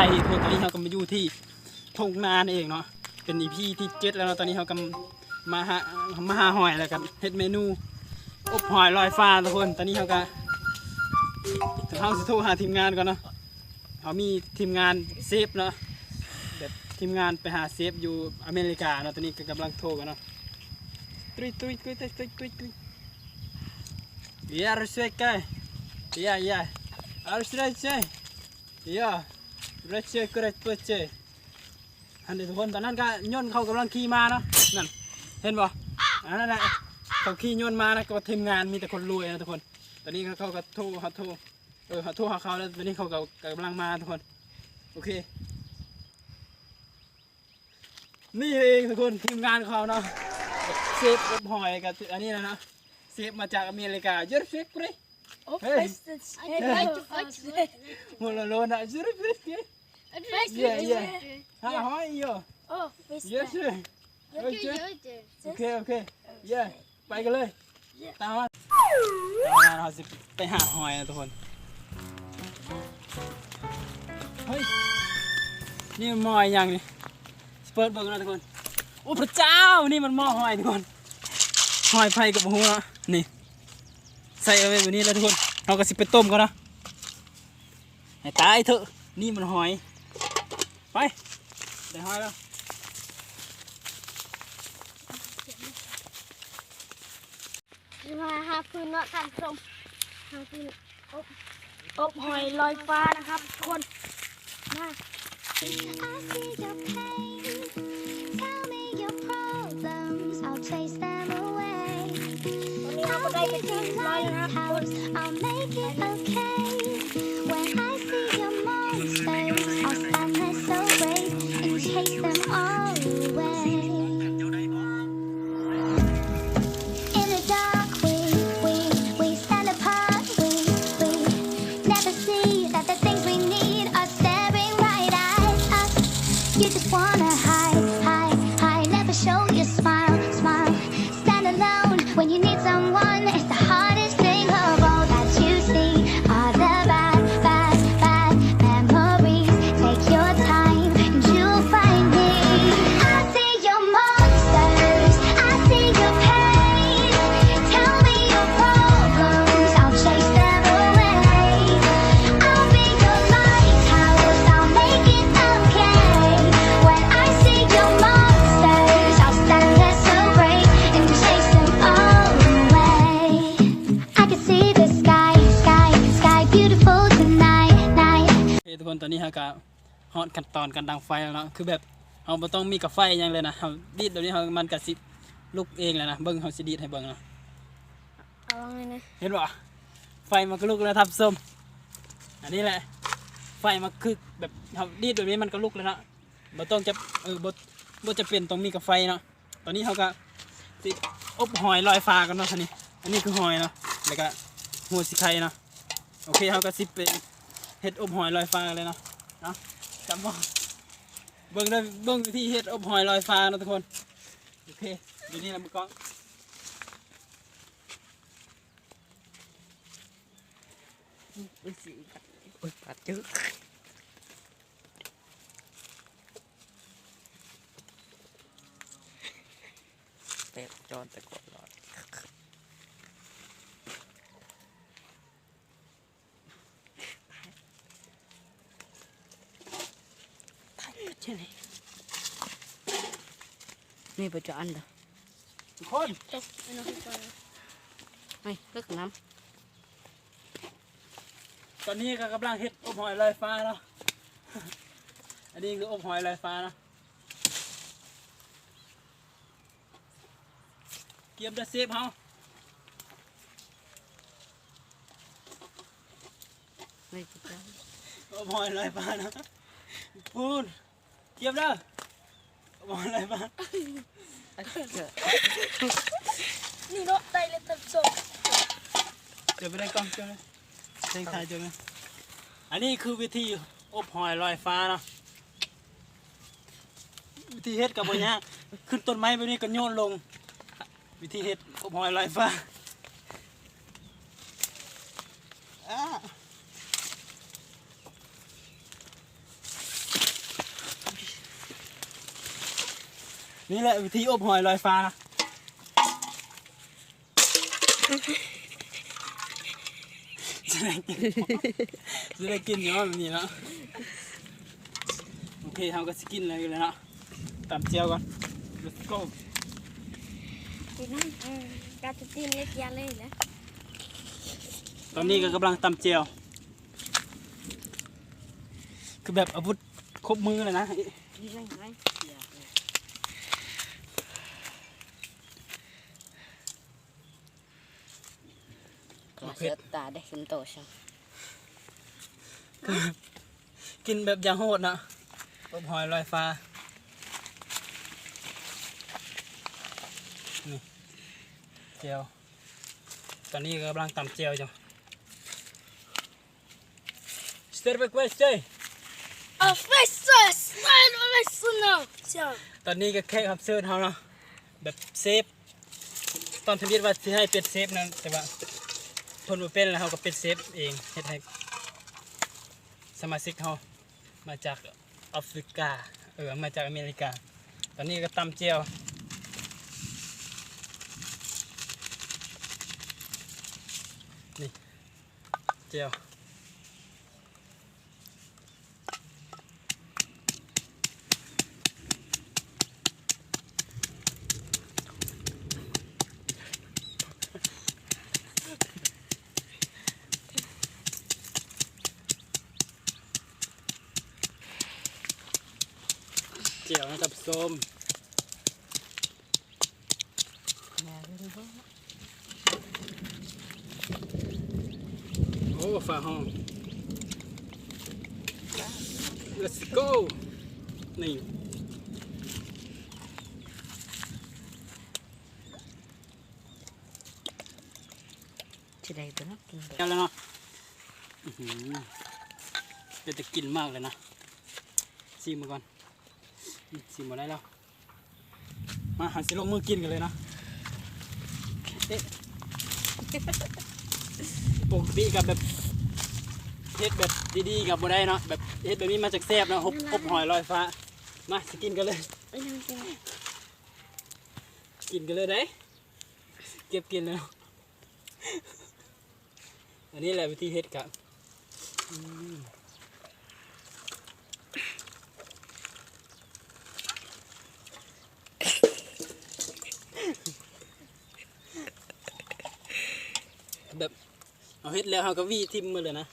ໄປທຸກຄົນ ຕອນນີ້ເຮົາກໍມາຢູ່ທີ່ທົ່ງນານັ້ນເອງເນາະ ເປັນອີພີທີເຈັດແລ້ວເນາະ. ຕອນນີ້ເຮົາກໍມາຫາ ມາຫາຫອຍ ແລ້ວກໍເຮັດເມນູອົບຫອຍລອຍຟ້າທຸກຄົນ. ຕອນນີ້ເຮົາກໍ ເຮົາຊິໂທຫາທີມງານກ່ອນເນາະ ເຮົາມີທີມງານເຊຟເນາະ ແບບທີມງານໄປຫາເຊຟຢູ່ອາເມລິກາເນາະ. ຕອນນີ້ກໍກຳລັງໂທກັນເນາະ Three, three, three, three, three, three, three. Yeah, respect, guy. Yeah, yeah. Respect, yeah. Yeah. Respect, respect. ຫັ້ນເດ້ທຸກຄົນ ຕອນນັ້ນກໍຍົນເຂົາກຳລັງຂີ່ມາເນາະ ນັ້ນ ເຫັນບໍ່? ອັນນັ້ນແຫຼະ ເຂົາຂີ່ຍົນມານະ ກໍທີມງານມີແຕ່ຄົນລວຍນະທຸກຄົນ. ຕອນນີ້ເຂົາກໍໂທ ເຮົາໂທ ເອີ ເຮົາໂທຫາເຂົາແລ້ວ ຕອນນີ້ເຂົາກໍກຳລັງມາທຸກຄົນ. ໂອເຄ ນີ້ເອງທຸກຄົນ ທີມງານຂອງເຮົາເນາະ ເຊຟອົບຫອຍກັບອັນນີ້ນະເນາະ ເຊຟມາຈາກອາເມລິກາ You're fake, bro. Oh, Hey. Fast and I'd like to fast. ຫົວໂລນໆນະ You're fake, bro. I'd like to Yeah, fast. Yeah. How are you? Oh, fast. Yes, sir. Okay, okay. Okay, okay. Yeah. ໄປກັນເລີຍ ຕາມມາ ຕາມມາ ເຮົາຊິໄປຫາຫອຍນະທຸກຄົນ. ເຮີ້ຍ ນີ້ມັນໝໍ້ອີຫຍັງນີ້? ຊິເປີດເບິ່ງນະທຸກຄົນ. ໂອ້ ພຣະເຈົ້າ ນີ້ມັນໝໍ້ຫອຍທຸກຄົນ ຫອຍໃຜກໍບໍ່ຮູ້ເນາະ. ນີ້ ໃສ່ເອົາໄວ້ແບບນີ້ແລ້ວທຸກຄົນ ເຮົາກໍຊິໄປຕົ້ມກ່ອນເນາະ. ໃຫ້ຕາຍເຖາະ ນີ້ມັນຫອຍ. ໄປ ໄດ້ຫອຍແລ້ວ. ຊິມາຫາຟືນເນາະທ່ານຜູ້ຊົມ ຫາຟືນອົບ ອົບຫອຍລອຍຟ້ານະຄັບທຸກຄົນ ມາ. I see your pain. Tell me your problems. I'll chase them away. ຕອນນີ້ເຮົາກໍໄດ້ໄປທີ່ລອຍແລ້ວນະທຸກຄົນ. I'll make it okay. When I see your monsters, I'll stand there so brave and chase them all away. In the dark, we, we, we stand apart. We, we never see that the things we need are staring right at us. You just wanna hide, hide, hide. Never show your smile, smile. Stand alone when you need someone. It's the hardest thing of all that you see are the bad, bad, bad memories. Take your time and you'll find me. I see your monsters, I see your pain. Tell me your problems, I'll chase them away. I'll be your lighthouse, I'll make it okay. When I see your monsters, I'll stand there so brave and chase them all away. I can see the sky, sky, sky beautiful tonight, night. ເອີ ທຸກຄົນ ຕອນນີ້ເຮົາກໍຮອດຂັ້ນຕອນການດັງໄຟແລ້ວເນາະ. ຄືແບບເຮົາບໍ່ຕ້ອງມີກະໄຟຫຍັງເລີຍນະ ເຮົາດີດແບບນີ້ ເຮົາ ມັນກໍຊິລຸກເອງແລ້ວນະ. ເບິ່ງ ເຮົາຊິດີດໃຫ້ເບິ່ງເນາະ. ເອົາວ່າໄງນະ? ເຫັນບໍ່? ໄຟມັນກໍລຸກແລ້ວທ່ານຜູ້ຊົມ. ອັນນີ້ແຫຼະ ໄຟມັນຄືແບບເຮົາດີດແບບນີ້ມັນກໍລຸກແລ້ວເນາະ. ບໍ່ຕ້ອງຈະ ເອີ ບໍ່ ບໍ່ຈຳເປັນຕ້ອງມີກະໄຟເນາະ. ຕອນນີ້ເຮົາກໍຊິອົບຫອຍລອຍຟ້າກ່ອນເນາະ. ອັນນີ້ ອັນນີ້ຄືຫອຍເນາະ ແລ້ວກໍຫົວສີໄຂ່ເນາະ. ໂອເຄ ເຮົາກໍຊິໄປເຮັດອົບຫອຍລອຍຟ້າກັນເລີຍເນາະ. ເນາະ ຈັບໝໍ້ ເບິ່ງເດີ ເບິ່ງວິທີເຮັດອົບຫອຍລອຍຟ້າເນາະທຸກຄົນ. ໂອເຄ ຢູ່ນີ້ລະມືກ້ອງ. ໂອ້ຍ ຊິກັດ ໂອ້ຍ ກັດເຈີ ແຕກຈອນແຕ່ກ່ອນລອດ. ນີ້ບໍ່ຈະອັນເດີ ທຸກຄົນ ໃຫ້ເລິກນຳ. ຕອນນີ້ກໍກຳລັງເຮັດອົບຫອຍລອຍຟ້າເນາະ. ອັນນີ້ຄືອົບຫອຍລອຍຟ້າເນາະ. ກຽມເດີເຊຟເຮົາ. ໂອ້ຍ ລອຍຟ້າເນາະ ພຸ້ນ ກຽມເດີ ໂອ້ຍ ລອຍຟ້າ. ນີ້ເນາະ ໄດ້ແລ້ວທ່ານຜູ້ຊົມ. ເດີ ໄປໄດ້ກ້ອງເຈົ້າເລີຍ ເສັງຖ່າຍເຈົ້າເລີຍ. ອັນນີ້ຄືວິທີອົບຫອຍລອຍຟ້າເນາະ. ວິທີເຮັດກໍບໍ່ຍາກ ຂຶ້ນຕົ້ນໄມ້ແບບນີ້ກໍໂຍນລົງ. ວິທີເຮັດອົບຫອຍລອຍຟ້າ. ອ້າ. ນີ້ແຫຼະວິທີອົບຫອຍລອຍຟ້ານະ. ຊິໄດ້ກິນ ຊິໄດ້ກິນຢູ່ເນາະ ແບບນີ້ເນາະ. ໂອເຄ ເຮົາກໍຊິກິນເລີຍເນາະ. ຕຳແຈ່ວກ່ອນ let's go. ກິນນຳ ເອີ ກາດຈະຕີນເລັກຢາເລີຍນະ. ຕອນນີ້ກໍກຳລັງຕຳແຈ່ວ ຄືແບບອາວຸດຄົບມືເລີຍນະ. ມາເສີບຕາໄດ້ຂຶ້ນໂຕຊ້ຳ. ກິນແບບຢ່າງໂຫດເນາະ ອົບຫອຍລອຍຟ້າ. ນີ້ແຈ່ວ ຕອນນີ້ກໍກຳລັງຕຳແຈ່ວຢູ່. Sterve queste. A festa, sterve festa. ຕອນນີ້ກໍແຂກຮັບເຊີນເຮົາເນາະ ແບບເຊຟ ຕອນທຳອິດວ່າຊິໃຫ້ເປັນເຊຟນັ້ນ ແຕ່ວ່າເພິ່ນບໍ່ເປັນ ແລ້ວເຮົາກໍເປັນເຊຟເອງ ເຮັດໃຫ້ສະມາຊິກເຮົາມາຈາກອາຟຣິກາ ເອີ ມາຈາກອາເມລິກາ. ຕອນນີ້ກໍຕຳແຈ່ວ ນີ້ ແຈ່ວ ແຈ່ວນະທ່ານຜູ້ຊົມ. ໂອ້ ຟ້າຮ້ອງ let's go. ນີ້ ຊິໄດ້ບໍ່ເນາະ ກິນແລ້ວເນາະ. ອືຫື ເປັນຕາກິນມາກເລີຍນະ. ຊີມເບິ່ງກ່ອນ ຊີມບໍ່ໄດ້ແລ້ວ. ມາ ເຮົາຊິລົງມືກິນກັນເລີຍເນາະ. ເອະ ປົກກະຕິກໍແບບເຮັດແບບດີໆກໍບໍ່ໄດ້ເນາະ ແບບເຮັດແບບນີ້ມັນຈັ່ງແຊບເນາະ ອົບ ອົບຫອຍລອຍຟ້າ. ມາ ຊິກິນກັນເລີຍ ກິນກັນເລີຍເດ້. ເກັບກິນແລ້ວ. ອັນນີ້ແຫຼະວິທີເຮັດກະ ອືມ ແບບເຮົາເຮັດແລ້ວເຮົາກໍຫວີຖິ້ມໝົດເລີຍນະ.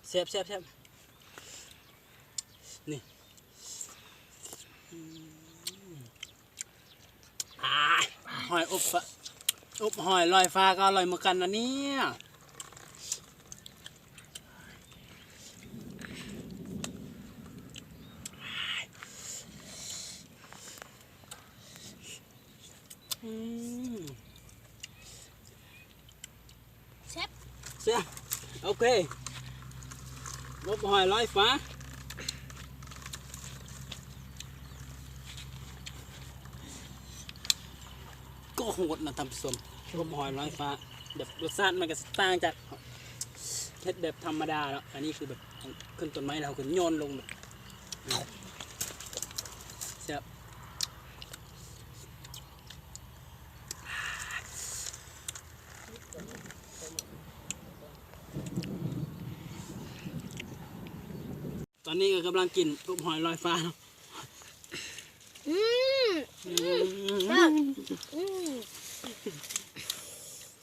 ແຊບໆໆ ນີ້ ອືມ ອາ ຫອຍອົບ ອົບຫອຍລອຍຟ້າກໍອະລ່ອຍເໝືອນກັນນະເນຍ. ອືມ ແຊບ ແຊບ ໂອເຄ ອົບຫອຍລອຍຟ້າ ກໍໂຫດນະທ່ານຜູ້ຊົມ ອົບຫອຍລອຍຟ້າ ແບບລົດຊາດມັນກໍຊິຕ່າງຈາກເຮັດແບບທຳມະດາເນາະ ອັນນີ້ຄືແບບຂຶ້ນຕົ້ນໄມ້ແລ້ວເຮົາກໍໂຍນລົງແບບ ແຊບ. ຕອນນີ້ກໍກຳລັງກິນອົບຫອຍລອຍຟ້າ. ອືມ ອືມ ແຊບ ອືມ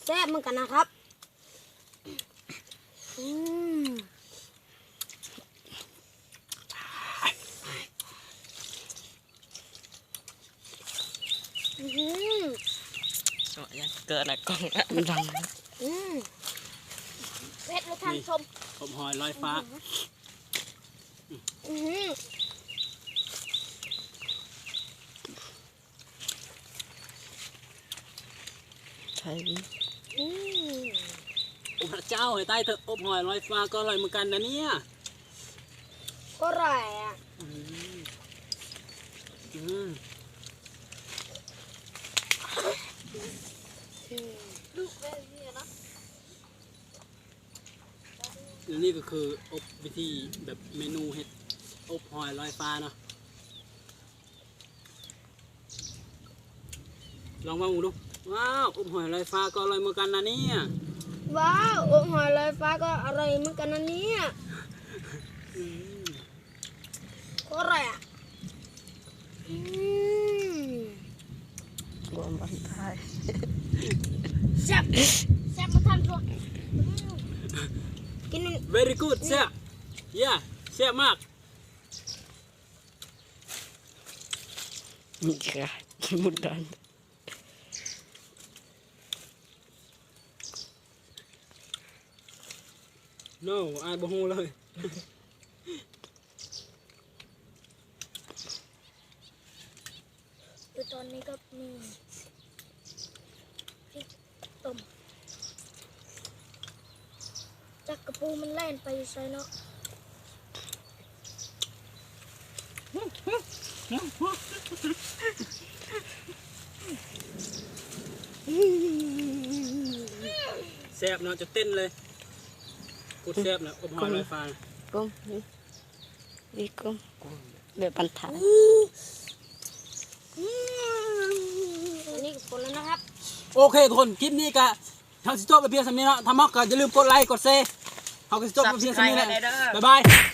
ແຊບເໝືອນກັນນະຄັບ. ອືມ ອືມ ເກີດລະກ້ອງລະ ອືມ ເຜັດລະທ່ານຜູ້ຊົມ ອົບຫອຍລອຍຟ້າ. ອືມ ໃຊ່ ອືມ ໂອ້ ພະເຈົ້າ ໃຫ້ຕາຍເຖາະ ອົບຫອຍລອຍຟ້າກໍອະລ່ອຍເໝືອນກັນນະເນຍ. ກໍອະລ່ອຍອະ ອືມ ອືມ ອືມ ລູກແບບນີ້ນະ. ອັນນີ້ກໍຄືອົບ ວິທີແບບເມນູເຮັດອົບຫອຍລອຍຟ້າເນາະ. ລອງເວົ້າເບິ່ງດູ. ວ້າວ ອົບຫອຍລອຍຟ້າກໍອະຮ່ອຍເໝືອນກັນນະເນຍ. ວ້າວ ອົບຫອຍລອຍຟ້າກໍອະຮ່ອຍເໝືອນກັນນະເນຍ. ອືມ ໂຄດອະຮ່ອຍອະ. ອືມ ລວມບັນທາຍ ແຊບ ແຊບມາທັນພວກ ກິນ very good ແຊບ yeah ແຊບມາກ. ນີ້ກະໝົດດອນ. No ອ້າຍບໍ່ຮູ້ເລີຍ. ຢູ່ຕອນນີ້ກໍມີພິກຕົ້ມ ຈັກກະປູມັນແລ່ນໄປຢູ່ໃສເນາະ. ແຊບເນາະ ຈົນເຕັ້ນເລີຍ. ໂຄດແຊບນະ ອົບຫອຍລອຍຟ້າ. ກົມ ນີ້ ນີ້ກົມ ແບບບັນທາຍ. ອັນນີ້ກໍຄົນແລ້ວນະຄັບ. ໂອເຄທຸກຄົນ ຄລິບນີ້ກະ ເຮົາຊິຈົບໄປພຽງສ່ຳນີ້ເນາະ. ຖ້າມັກກໍຢ່າລືມກົດໄລ ກົດແຊ. ເຮົາກໍຊິຈົບໄປພຽງສ່ຳນີ້ແຫຼະ. ບາຍບາຍ.